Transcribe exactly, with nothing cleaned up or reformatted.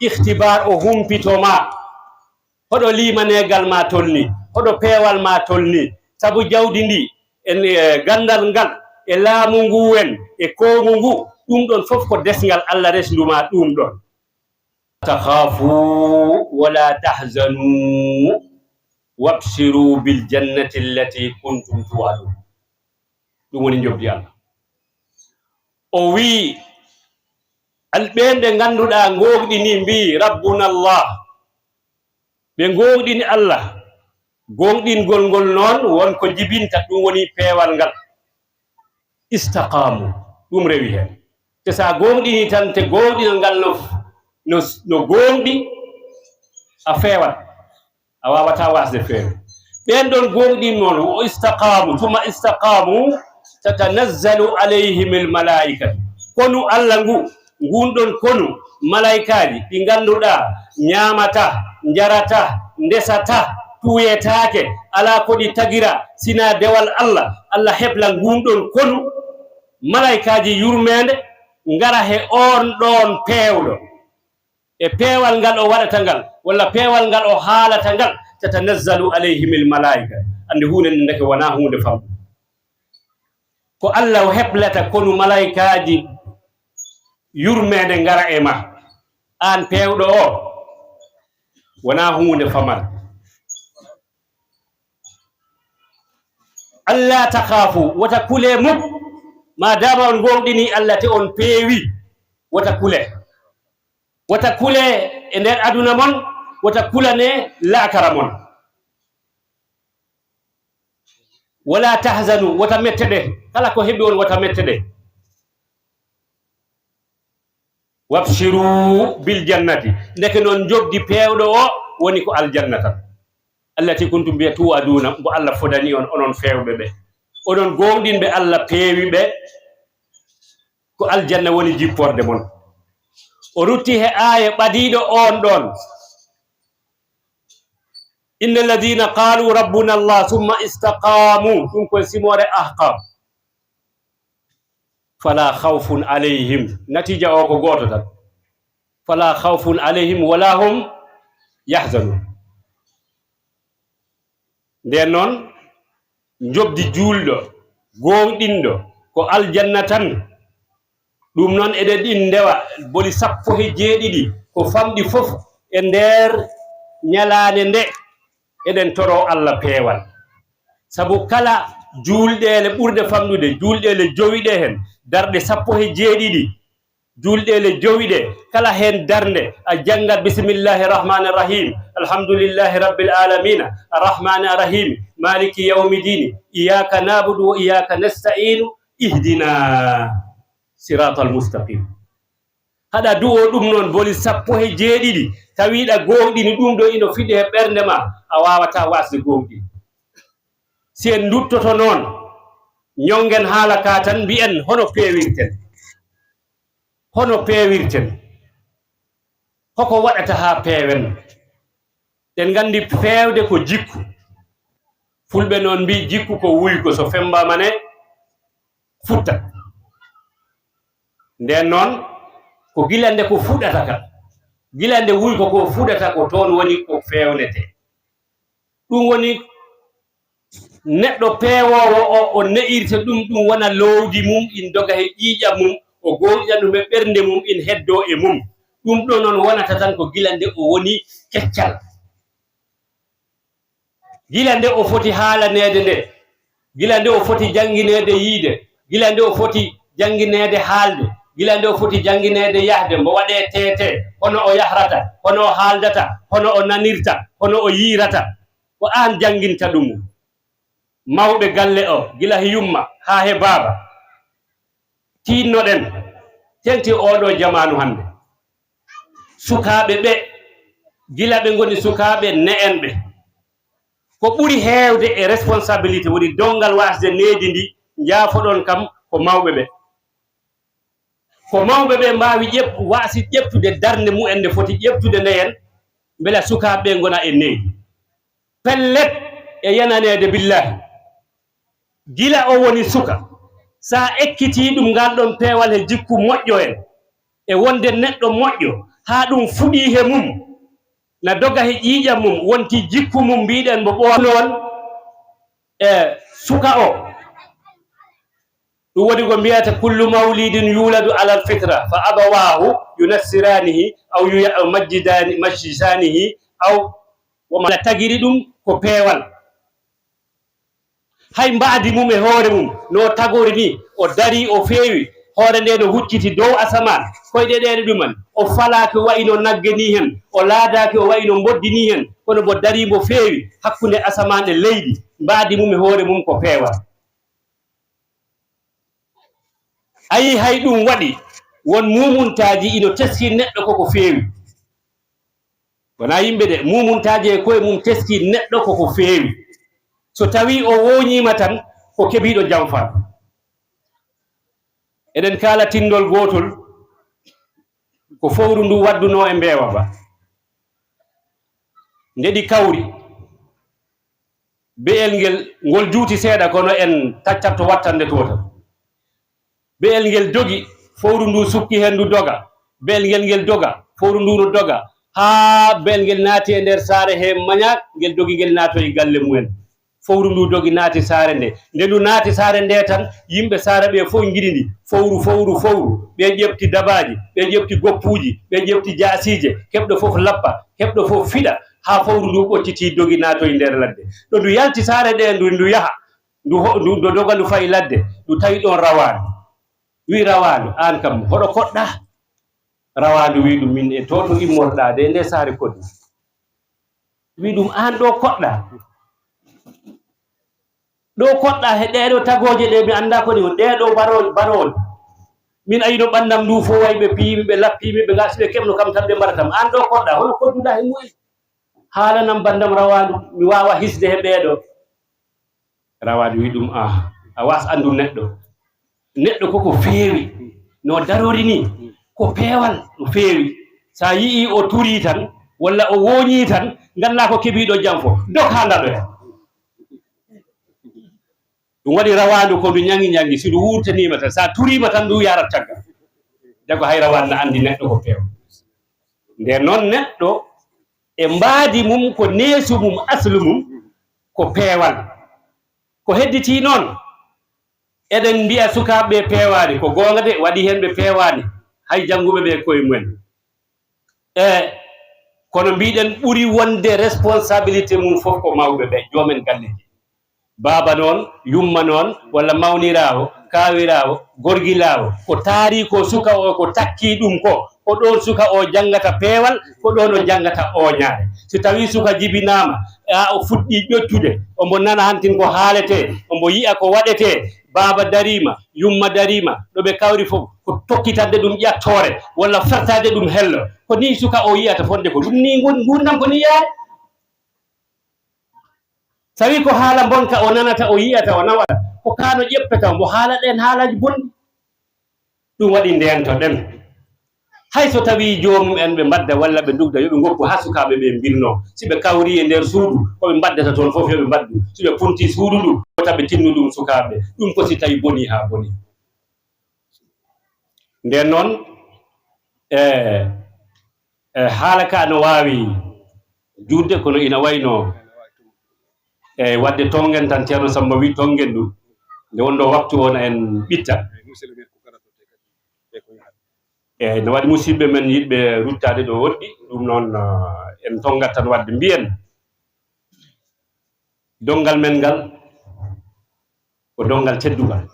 Ikhtibar o humpito ma. Hoɗo limaneegal ma tolni, hoɗo peewal ma tolni, sabu jawdi ndi, e, e ganndal ngal, e laamu ngu en, e koongu ngu, ɗum ɗon fof ko desngal Allah resndu ma ɗum ɗon. Takhafu wala tahzanu wabshiru bil jannati allati kuntum tu'adun. Ɗum woni njoɓdi Allah. O wii, al-, ɓeen ɓe ngannduɗaa ngoongɗini mbii, "Rabbuna Allah." Ɓe ngoongɗini Allah. Goongɗingol ngol noon won ko jibinta, ɗum woni peewal ngal. Istaqaamu, ɗum rewi heen. Te so a goongɗini tan, te goongɗinal ngal no, no, no goongɗi, a feewat. A waawataa waasde feere. Ɓeen ɗoon goongɗinɓe noon, o istaqaamu, tuma istaqaamu, tatanazzalu alayhimil malaa'ikatu. Konu Allah ngu, nguun ɗoon konu, malaa'ikaaji ɗi ngannduɗaa, ñaamataa, njarataa, ndesataa, tuuyetaake, alaa ko ɗi tagira, sinaa dewal Allah. Allah hebla nguun ɗoon konu, malaa'ikaaji yurmeende, ngara he oon ɗoon peewɗo. E peewal ngal o waɗata ngal, walla peewal ngal o haalata ngal, tatanazzalu alayhimil malaa'ika. Anndi huunde nde ndeke wonaa huunde famɗunde. Ko Allah o heblata konu malaa'ikaaji yurmeende ngara e ma. Aan peewɗo o, wonaa huunde famare. Allah takhafu, wota kule muk. Ma dama on goongɗini Allah te on peewi, wota kule. Wota kule e nder aduna mon, wota kulane laakara mon. Wala tahzanu, wota mettede. Kala ko heɓi on, wota mettede. Wabshiru bil jannati. Ndeke noon, njoɓdi peewɗo o woni ko aljanna tan. Allati kuntum biha tu'aduna, mbo Allah fodani on, onon feewɓe ɓe. Onon goongɗinɓe Allah peewi ɓe, ko aljanna woni jipporde mon. O rutti he aaya ɓadiiɗo on ɗoon. Inna alladhina qalu rabbuna Allah thumma istaqamu, ɗum koye simoore Ahqaf. Fala khawfun alayhim. Natiija o ko gooto tan. Fala khawfun alayhim wala hum yahzanun. Nden noon, njoɓdi juulɗo, goongɗinɗo, ko aljanna tan. Ɗum noon, eɗen ɗin ndewa boli sappo he jeeɗiɗi, ko famɗi fof e nder ñalaande nde, eɗen toro Allah peewal. Sabu kala juulɗeele ɓurɗe famɗude, juulɗeele jowi ɗe heen, darɗe sappo he jeeɗiɗi, juulɗeele jowi ɗe, kala heen darnde, a janngat, "Bismillahi rahmani rahim, alhamdulillahi rabbil alamina, arrahmani arrahim, maliki yawmi dini, iyaka nabudu wa iyaka nasta'inu, ihdina siratal mustaqim." Haɗa du'o ɗum noon boli sappo he jeeɗiɗi, tawiɗa goongɗini ɗum ɗo ino fiɗi he ɓernde ma, a waawataa waasde goongɗini. Si en nduttoto noon, ñonngen haala ka tan, mbiyen hono peewirten. Hono peewirten? Hoko waɗata haa peewen? Ɗen nganndi feewde ko jikku. Fulɓe noon mbii, "Jikku ko wuyko, so femmbaama ne, futtat." Nden noon, ko gila nde ko fuɗata ka, gila nde wuyko ko fuɗata, ko toon woni ko feewnetee. Ɗum woni neɗɗo peewoowo o, o ne'irta ɗum, ɗum wona loowdi mum, in doga he ƴiiƴam mum, o goonɗina ɗum e ɓernde mum, in heddoo e mum. Ɗum ɗo noon wonata tan ko gila nde o woni keccal. Gila nde o foti haalaneede nde, gila nde o foti janngineede yiide, gila nde o foti janngineede haalde, gila nde o foti janngineede yahde, mbo waɗee teetee, hono o yahrata, hono o haaldata, hono o nanirta, hono o yiirata. Ko aan jannginta ɗum. Mawɓe galle o, gila he yumma haa he baaba. Tiinnoɗen, teŋti ooɗoo jamaanu hannde. Sukaaɓe ɓe, gila ɓe ngoni sukaaɓe ne'enɓe. Ko ɓuri heewde e responsabilité woni donngal waasde needi ndi, njaafoɗon kam ko mawɓe ɓe. Ko mawɓe ɓe mbaawi ƴep-, waasi ƴeftude darnde mumen nde foti ƴeftude nde heen, mbela sukaaɓe ɓe ngona e needi. Pellet, e yananeede, billahi. Gila o woni suka, sa ekkitii ɗum ngal ɗon peewal he jikku moƴƴo en, e wonde neɗɗo moƴƴo, haa ɗum fuɗii he mum, na doga he ƴiiƴam mum, wonti jikku mum, mbiɗen mo ɓooyno noon e suka o. Ɗum woni ko mbiyata: "Kullu mawlidin yuladu alal fitra, fa abawahu yunassiranihi, aw yu-, aw majjidani, majjisanihi, aw wa ma-," tagiri ɗum ko peewal. Hay mbaadi mum e hoore mum, no tagori ni, o dari, o feewi, hoore nde no hucciti dow asamaan, koyɗe ɗe no ɗuman, o falaaki o wayi no nagge ni hen, o laadaaki o wayi no mboddi ni hen, kono mbo dari mbo feewi hakkunde asamaan e leydi, mbaadi mum e hoore mum ko peewal. A yii, hay ɗum waɗi won mumuntaaji ino teski neɗɗo koko feewi. Wonaa yimɓe de, mumuntaaji e koye mum teski neɗɗo koko feewi. So tawii o wooñiima tan, ko kebiiɗo janfa. Eɗen kaala tinndol gootol, ko fowru ndu waddunoo e mbeewa ba. Nde ɗi kawri, be'el ngel, ngol juuti seeɗa, kono en taccat to wattande to tan. Be'el ngel dogi, fowru ndu sukki heen ndu doga. Be'el ngel, ngel doga, fowru ndu no doga. Haa be'el ngel naati e nder saare he mañaak, ngel dogi, ngel naatoyi galle mumen. Fowru ndu dogi naati saare nde. Nde ndu naati saare nde tan, yimɓe saare ɓe fof ngiɗi ndi. Fowru, fowru, fowru. Ɓe ƴefti dabaaji, ɓe ƴefti goppuuji, ɓe ƴefti jaasiije. Keɓɗo fof lappa, keɓɗo fof fiɗa. Haa fowru ndu ɓocciti dogi naatoyi nder ladde. Ɗo ndu yalti saare nde, ndu, ndu yaha. Ndu ho-, ndu, ndu doga ndu fayi ladde. Ndu tawi ɗoon rawaandu. Wi rawaandu, aan kam, hoɗo koɗɗa? Rawaandu wi ɗum, min e to, to immorɗa de, nde saare koɗmi. Wi ɗum, aan ɗo koɗɗa? Ɗo koɗɗa he ɗee ɗo tagooje ɗe mi annda ko ni woni, ɗee ɗo barooje, barooje. Min ayino ɓanndam ndu fof wayi ɓe piyimi, ɓe lappimi, ɓe gasi ɓe keɓno kam tan ɓe mbaɗa kam. Aan ɗo koɗɗa, hono koɗduɗa he mumen? Haalanam banndam rawaandu, mi waawa hisde he ɓee ɗo. Rawaandu wi ɗum, ah, a waas anndu neɗɗo. Neɗɗo koko feewi, no darori ni, ko peewal no feewi. So a yii o turii tan, walla o wooñii tan, ngannda ko kebiiɗo jam fof, dok haa ndaɗoya. Ɗum waɗi rawaandu ko ndu ñaŋi ñaŋi, si ndu wuurtaniima tan, so a turiima tan, ndu yarat caggal. Jago hay rawaandu na anndi neɗɗo ko peewal. Nden noon neɗɗo e mbaadi mum, ko neesu mum, aslu mum, ko peewal. Ko hedditii noon, eɗen mbiya sukaaɓe ɓe peewaani, ko goonga de, waɗi heen ɓe peewaani, hay jannguɓe ɓe koye mumen. E kono mbiɗen ɓuri wonde responsabilité mum fof ko mawɓe ɓe, joomen galleeji. Baaba noon, yumma noon, walla mawniraawo, kaawiraawo, gorgilaawo, ko taari ko suka o, ko takki ɗum ko, ko ɗoon suka o janngata peewal, ko ɗoon o janngata ooñaare. So tawii suka jibinaama, a o fuɗɗii ƴoƴtude, omo nana hantin ko haaletee, omo yi'a ko waɗetee, baaba dariima, yumma dariima, ɗo ɓe kawri fof, ko tokkitande ɗum ƴattoore, walla fertaade ɗum hello. Ko nii suka o yi'ata fotde ko ɗum nii ngon-, nguurndam ko nii yaari. Tawi ko haala mbonka o nanata, o yi'ata, o nawata, ko kaa no ƴeppata, mbo haala ɗeen haalaaji bonɗi. Ɗum waɗi ndeentoɗen. Hay so tawii joomum en ɓe mbadda walla ɓe ndugda, yo ɓe ngoppu haa sukaaɓe ɓe mbirnoo. Si ɓe kawrii e nder suudu, ko ɓe mbaddata toon fof yo ɓe mbaɗdu. Si ɓe puntii suudu ndu, wota ɓe tinnu ɗum sukaaɓe. Ɗum ko si tawii bonii haa bonii. Nden noon, e, e, haala ka no waawi juutde, kono ina wayno, e, waɗde tonngen tan, Ceerno Samba wi tonngen ɗum, nde wonɗo waktu o na en ɓitta. E, no waɗi musidɓe men yiɗɓe ruttaade ɗo woɗɗi, ɗum noon, ah, en tonngat tan waɗde mbiyen. Donngal men ngal ko donngal teddungal.